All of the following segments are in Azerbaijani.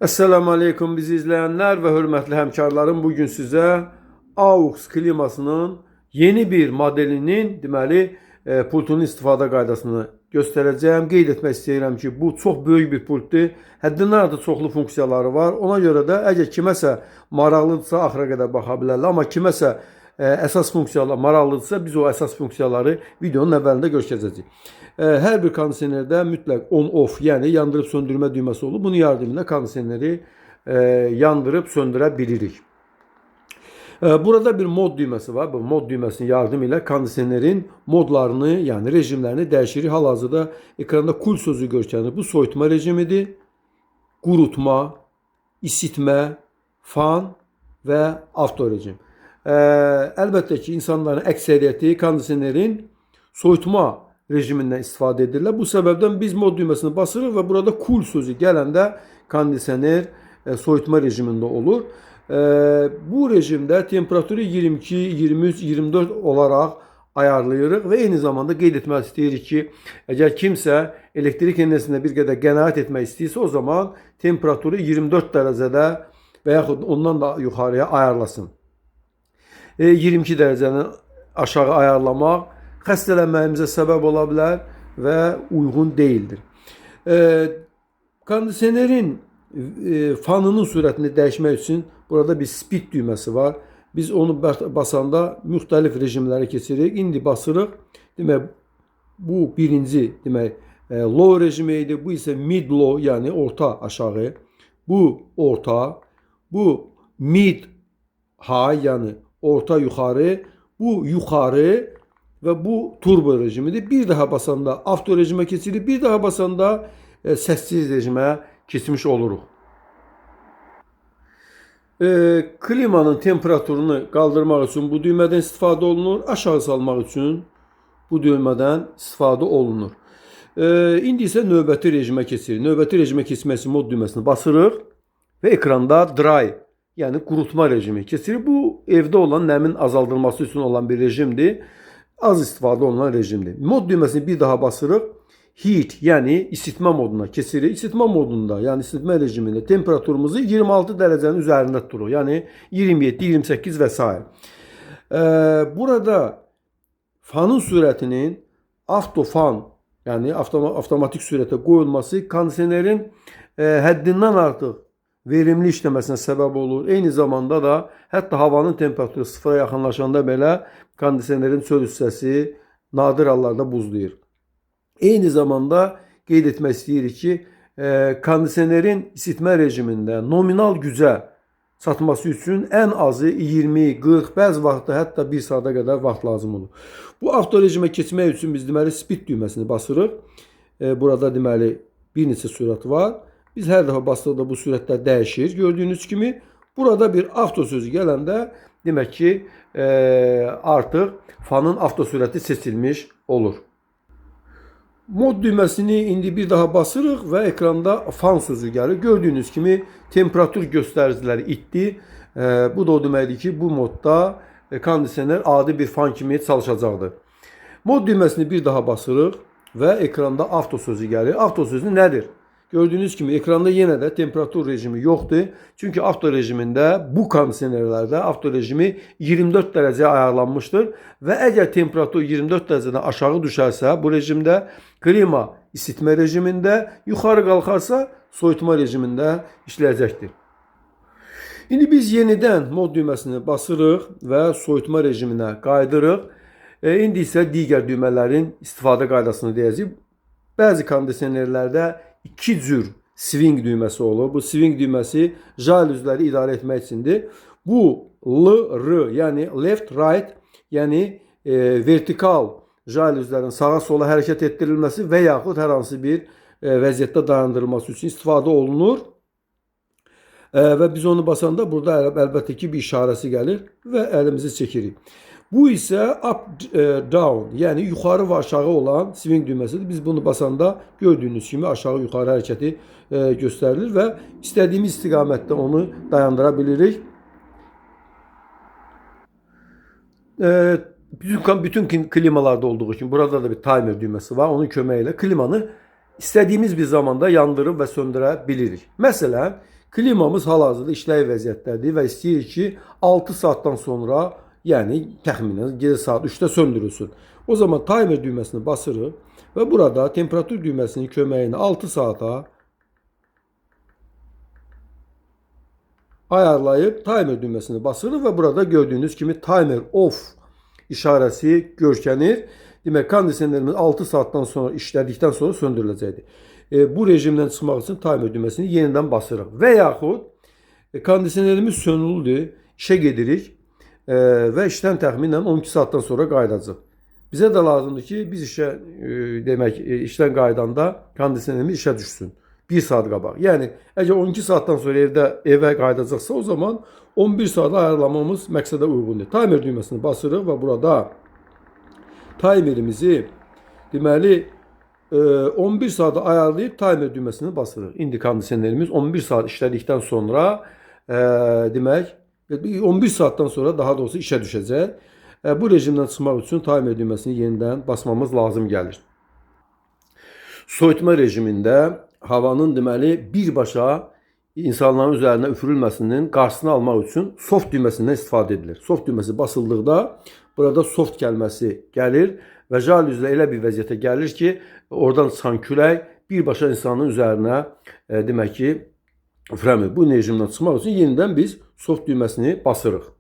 Esselamu Aleyküm bizi izleyenler ve hürmetli hemkarlarım. Bugün size AUX klimasının yeni bir modelinin deməli pultunun istifadə qaydasını göstərəcəyim. Qeyd etmək istəyirəm ki, bu çox böyük bir pultdur. Həddindən artıq çoxlu funksiyaları var. Ona görə də əgər kiməsə maraqlıdırsa axıra qədər baxa bilərlər. Amma kiməsə əsas funksiyalar maraqlıdırsa biz o əsas funksiyaları videonun əvvəlində göstərəcəyik. Hər bir kondisionerdə mütləq on-off, yəni yandırıb söndürmə düyməsi olur. Bunun yardımıyla kondisioneri yandırıb söndürə bilirik. Burada bir mod düyməsi var. Bu mod düyməsinin yardımı ilə kondisionerin modlarını, yəni rejimlərini dəyişirik. Hal-hazırda ekranda cool sözü görsənir. Bu soyutma rejimidir. Qurutma, isitmə, fan və avto rejim. Əlbəttə ki, insanların əksəriyyəti kondisionerin soyutma rejimindən istifadə edirlər. Bu səbəbdən biz mod düyməsini basırıq və burada cool sözü gələndə kondisioner soyutma rejimində olur. Bu rejimdə temperaturu 22, 23, 24 olaraq ayarlayırıq və eyni zamanda qeyd etmək istəyirik ki, əgər kimsə elektrik enerjisinə bir qədər qənaət etmək istəyirsə, o zaman temperaturu 24 dərəcədə və yaxud ondan da yuxarıya ayarlasın. 22 dərəcənin aşağı ayarlamaq xəstələnməyimizə səbəb ola bilər və uyğun deyildir. Kondisionerin fanının sürətini dəyişmək üçün burada bir speed düyməsi var. Biz onu basanda müxtəlif rejimlərə keçirik. İndi basırıq. Demək, bu birinci, demək, low rejimi idi. Bu isə mid low, yəni orta aşağı. Bu orta, bu mid high, yəni orta yuxarı, bu yuxarı və bu turbo rejimidir. Bir daha basanda avto rejimə keçirik. Bir daha basanda səssiz rejimə keçmiş oluruq. Klimanın temperaturunu qaldırmaq üçün bu düymədən istifadə olunur. Aşağı salmaq üçün bu düymədən istifadə olunur. İndi isə növbəti rejimə keçirik. Növbəti rejimə keçmək üçün mod düyməsini basırıq və ekranda dry, yəni qurutma rejimi keçirik. Bu evdə olan nəmin azaldılması üçün olan bir rejimdir. Az istifadə olunan rejimdir. Mod düyməsini bir daha basırıq. Heat, yəni isitmə moduna keçirik. İsitmə modunda, yəni isitmə rejimində temperaturumuzu 26 dərəcənin üzərində tuturuq. Yəni 27, 28 və s. Burada fanın sürətinin avtofan, yəni avtomatik sürətə qoyulması kondisionerin həddindən artıq verimli işləməsinə səbəb olur. Eyni zamanda da hətta havanın temperaturu sıfıra yaxınlaşanda belə kondisionerin çöl hissəsi nadir hallarda buzlayır. Eyni zamanda qeyd etmək istəyirik ki, kondisionerin isitmə rejimində nominal gücə çatması üçün ən azı 20, 40, bəzi vaxtda hətta 1 saata qədər vaxt lazım olur. Bu avto rejimə keçmək üçün biz deməli speed düyməsini basırıq. Burada deməli bir neçə sürət var. Biz hər dəfə basdıqda bu sürətlər dəyişir. Gördüyünüz kimi burada bir avto sözü gələndə demək ki, artıq fanın avto sürəti seçilmiş olur. Mod düyməsini indi bir daha basırıq və ekranda fan sözü gəlir. Gördüyünüz kimi temperatur göstəriciləri itdi. Bu da o deməkdir ki, bu modda kondisioner adi bir fan kimi çalışacaqdır. Mod düyməsini bir daha basırıq və ekranda avto sözü gəlir. Avto sözü nədir? Gördüyünüz kimi ekranda yenə də temperatur rejimi yoxdur. Çünki avto rejimində, bu kondisionerlərdə avto rejimi 24 dərəcəyə ayarlanmışdır və əgər temperatur 24 dərəcədən aşağı düşərsə, bu rejimdə klima isitmə rejimində, yuxarı qalxarsa soyutma rejimində işləyəcəkdir. İndi biz yenidən mod düyməsini basırıq və soyutma rejiminə qayıdırıq. İndi isə digər düymələrin istifadə qaydasını deyəcəyik. Bəzi kondisionerlərdə iki cür swing düyməsi olur. Bu swing düyməsi jalüzləri idarə etmək üçündür. Bu L, R, yəni left, right, yəni vertikal jalüzlərin sağa sola hərəkət etdirilməsi və yaxud hər hansı bir vəziyyətdə dayandırılması üçün istifadə olunur. Və biz onu basanda burada əlbəttə ki bir işarəsi gəlir və əlimizi çəkirik. Bu isə up down, yəni yuxarı və aşağı olan swing düyməsidir. Biz bunu basanda gördüyünüz kimi aşağı yuxarı hərəkəti göstərilir və istədiyimiz istiqamətdə onu dayandıra bilirik. Bütün klimalarda olduğu kimi burada da bir timer düyməsi var. Onun köməyi ilə klimanı istədiyimiz bir zamanda yandırıb və söndürə bilirik. Məsələn, Klimamız hal-hazırda işlək vəziyyətdədir və istəyirik ki, 6 saatdan sonra, yəni təxminən gecə saat 3-də söndürülsün. O zaman timer düyməsini basırıq və burada temperatur düyməsinin köməyi ilə 6 saata ayarlayıb timer düyməsini basırıq və burada gördüyünüz kimi timer off işarəsi görkənir. Demək, kondisionerimiz 6 saatdan sonra işlədikdən sonra söndürüləcəkdir. Bu rejimdən çıxmaq üçün timer düyməsini yenidən basırıq. Və yaxud kondisionerimiz sönülüdür, işə gedirik və işdən təxminən 12 saatdan sonra qayıdacaq. Bizə də lazımdır ki, biz işə işdən qayıdanda kondisionerimiz işə düşsün. 1 saat qabaq. Yəni, əgər 12 saatdan sonra evə qayıdacaqsa, o zaman 11 saata ayarlamamız məqsədə uyğundur. Timer düyməsini basırıq və burada timerimizi deməli 11 saata ayarlayıb timer düyməsini basırıq. İndi kondisionerimiz 11 saat işlədikdən sonra demək 11 saatdan sonra daha doğrusu işə düşəcək. Bu rejimdən çıxmaq üçün timer düyməsini yenidən basmamız lazım gəlir. Soyutma rejimində havanın deməli birbaşa insanların üzərinə üfürülməsinin qarşısını almaq üçün soft düyməsindən istifadə edilir. Soft düyməsi basıldıqda burada soft kəlməsi gəlir və jalüzlə elə bir vəziyyətə gəlir ki, oradan çıxan külək birbaşa insanın üzərinə demək ki, üfürəmir. Bu rejimdən çıxmaq üçün yenidən biz soft düyməsini basırıq.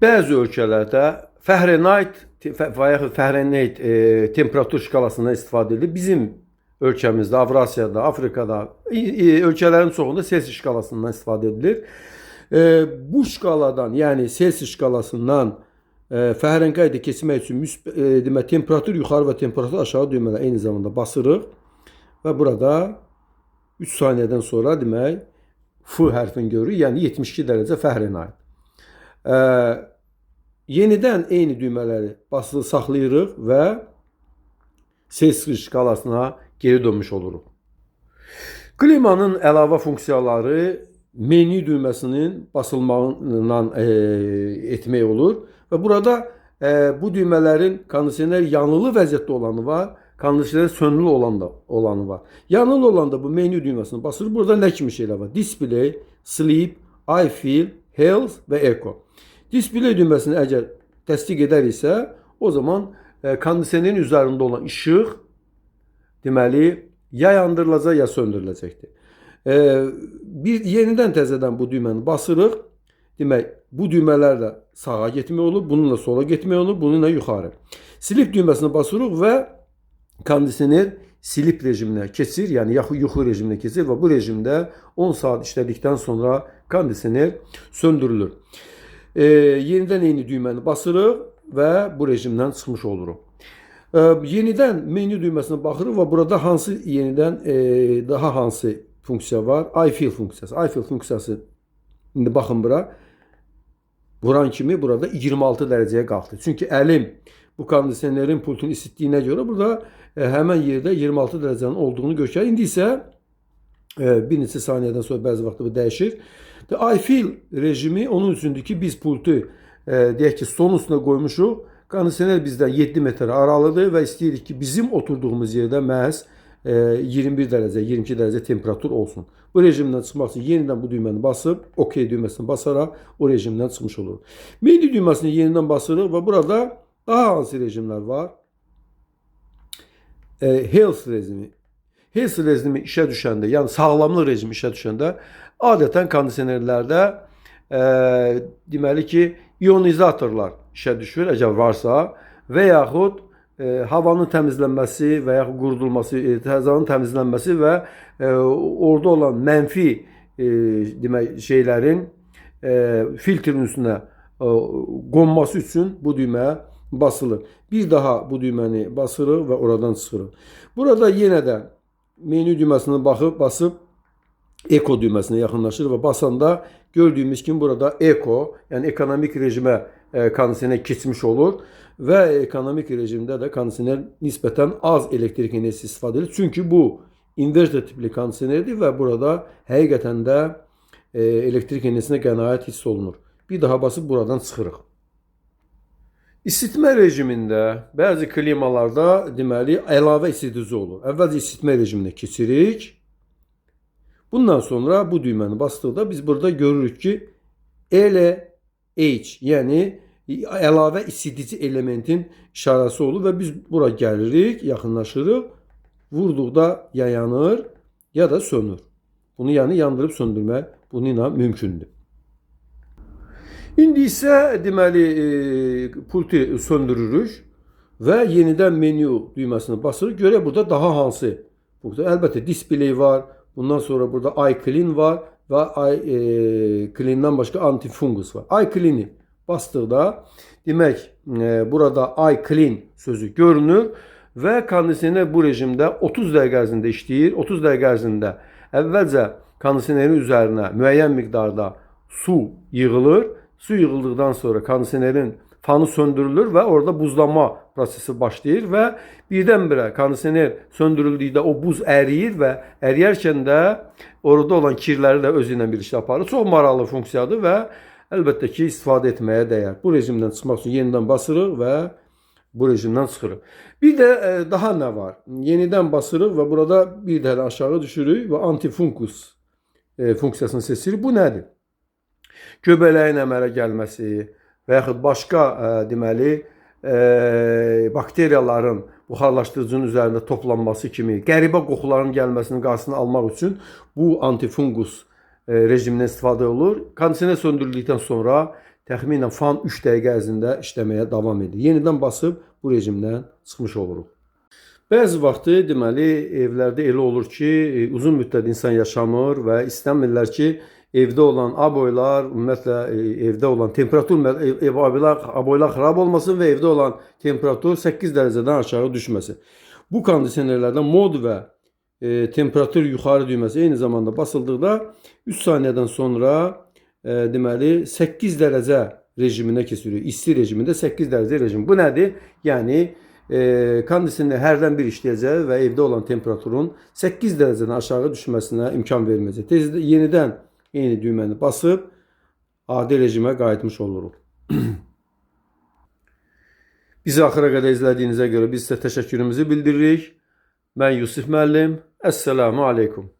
Bəzi ölkələrdə Fahrenheit və yaxud Fahrenheit temperatur şkalasından istifadə edilir. Bizim ölkəmizdə, Avrasiyada, Afrikada, ölkələrin çoxunda Celsius şkalasından istifadə edilir. Bu şkaladan, yəni Celsius şkalasından Fahrenheitə keçmək üçün demək, temperatur yuxarı və temperatur aşağı düymələri eyni zamanda basırıq və burada 3 saniyədən sonra demək F hərfini görürük, yəni 72 dərəcə Fahrenheit. Yenidən eyni düymələri basılı saxlayırıq və Celsius şkalasına geri dönmüş oluruq. Klimanın əlavə funksiyaları menü düyməsinin basılmağından etmək olur və burada bu düymələrin kondisioner yanılı vəziyyətdə olanı var, kondisioner sönülü olanı var. Yanılı olanda bu menü düyməsini basırıq. Burada nə kimi şeylər var? Display, Sleep, iFeel, Health və Eco. Display düyməsini əgər təsdiq edəriksə, o zaman kondisionerin üzərində olan işıq deməli ya yandırılacaq, ya söndürüləcəkdir. Bir yenidən təzədən bu düyməni basırıq. Demək, bu düymələrlə sağa getmək olur, bununla sola getmək olur, bununla yuxarı. Sleep düyməsini basırıq və kondisioner sleep rejiminə keçir, yəni yuxu rejiminə keçir və bu rejimdə 10 saat işlədikdən sonra kondisioner söndürülür. Yenidən eyni düyməni basırıq və bu rejimdən çıxmış oluruq. Yenidən menü düyməsinə baxırıq və burada hansı yenidən daha hansı funksiya var? iFeel funksiyası. iFeel funksiyası indi baxın bura. Vuran kimi burada 26 dərəcəyə qalxdı. Çünki əlim bu kondisionerin pultunu isitdiyinə görə burada həmən yerdə 26 dərəcənin olduğunu göstərir. İndi isə bir neçə saniyədən sonra bəzi vaxtda bu dəyişir. iFeel rejimi onun üçündür ki, biz pultu deyək ki, stolun üstünə qoymuşuq. Kondisioner bizdən 7 metr aralıdır və istəyirik ki, bizim oturduğumuz yerdə məhz 21 dərəcə, 22 dərəcə temperatur olsun. Bu rejimdən çıxmaq üçün yenidən bu düyməni basıb, OK düyməsini basaraq o rejimdən çıxmış oluruq. Menü düyməsini yenidən basırıq və burada daha hansı rejimlər var? Health rejimi. Health rejimi işə düşəndə, yəni sağlamlıq rejimi işə düşəndə adətən kondisionerlərdə deməli ki, iyonizatorlar işə düşür, əgər varsa və yaxud havanın təmizlənməsi və yaxud qurudulması, havanın təmizlənməsi və orada olan mənfi demək şeylərin filtrin üstünə qonması üçün bu düymə basılır. Bir daha bu düyməni basırıq və oradan çıxırıq. Burada yenə də menü düyməsini basıb Eco düyməsinə yaxınlaşır və basanda gördüyümüz kimi burada Eco, yəni ekonomik rejimə kondisioner keçmiş olur və ekonomik rejimdə də kondisioner nisbətən az elektrik enerjisi istifadə edir. Çünki bu inverter tipli kondisionerdir və burada həqiqətən də elektrik enerjisinə qənaət hiss olunur. Bir daha basıb buradan çıxırıq. İsitmə rejimində bəzi klimalarda deməli əlavə isidici olur. Əvvəlcə isitmə rejiminə keçirik. Bundan sonra bu düyməni basdıqda biz burada görürük ki, LH, yəni əlavə isidici elementin işarəsi olur və biz bura gəlirik, yaxınlaşırıq. Vurduqda ya yanır, ya da sönür. Bunu yəni yandırıb söndürmək bununla mümkündür. İndi isə deməli pulti söndürürük və yenidən menyu düyməsini basırıq. Görək burada daha hansı funksiya. Əlbəttə display var. Bundan sonra burada iClean var və iClean-dan başqa antifungus var. iClean-i basdıqda demək burada iClean sözü görünür və kondisioner bu rejimdə 30 dəqiqə ərzində işləyir. 30 dəqiqə ərzində əvvəlcə kondisionerin üzərinə müəyyən miqdarda su yığılır. Su yığıldıqdan sonra kondisionerin fanı söndürülür və orada buzlanma prosesi başlayır və birdən-birə kondisioner söndürüldükdə o buz əriyir və əriyərkən də orada olan kirləri də özü ilə birlikdə aparır. Çox maraqlı funksiyadır və əlbəttə ki, istifadə etməyə dəyər. Bu rejimdən çıxmaq üçün yenidən basırıq və bu rejimdən çıxırıq. Bir də daha nə var? Yenidən basırıq və burada bir də aşağı düşürük və antifungus funksiyasını seçirik. Bu nədir? Göbələyin əmələ gəlməsi və yaxud başqa deməli bakteriyaların buxarlaşdırıcının üzərində toplanması kimi qəribə qoxuların gəlməsinin qarşısını almaq üçün bu antifungus rejimindən istifadə olunur. Kondisioner söndürüldükdən sonra təxminən fan 3 dəqiqə ərzində işləməyə davam edir. Yenidən basıb bu rejimdən çıxmış oluruq. Bəzi vaxtı deməli evlərdə elə olur ki, uzun müddət insan yaşamır və istəmirlər ki, evdə olan aboylar, ümumiyyətlə evdə olan temperatur ev aboylar xarab olmasın və evdə olan temperatur 8 dərəcədən aşağı düşməsin. Bu kondisionerlərdə mod və temperatur yuxarı düyməsi eyni zamanda basıldıqda 3 saniyədən sonra deməli 8 dərəcə rejiminə keçiriyor. İsti rejimində 8 dərəcə rejim. Bu nədir? Yəni kondisioner hərdən bir işləyəcək və evdə olan temperaturun 8 dərəcədən aşağı düşməsinə imkan verməyəcək. Tez yenidən eyni düyməni basıb adi rejimə qayıtmış oluruq. Bizi axıra qədər izlədiyinizə görə biz sizə təşəkkürümüzü bildiririk. Mən Yusif müəllim. Əssalamu aleykum.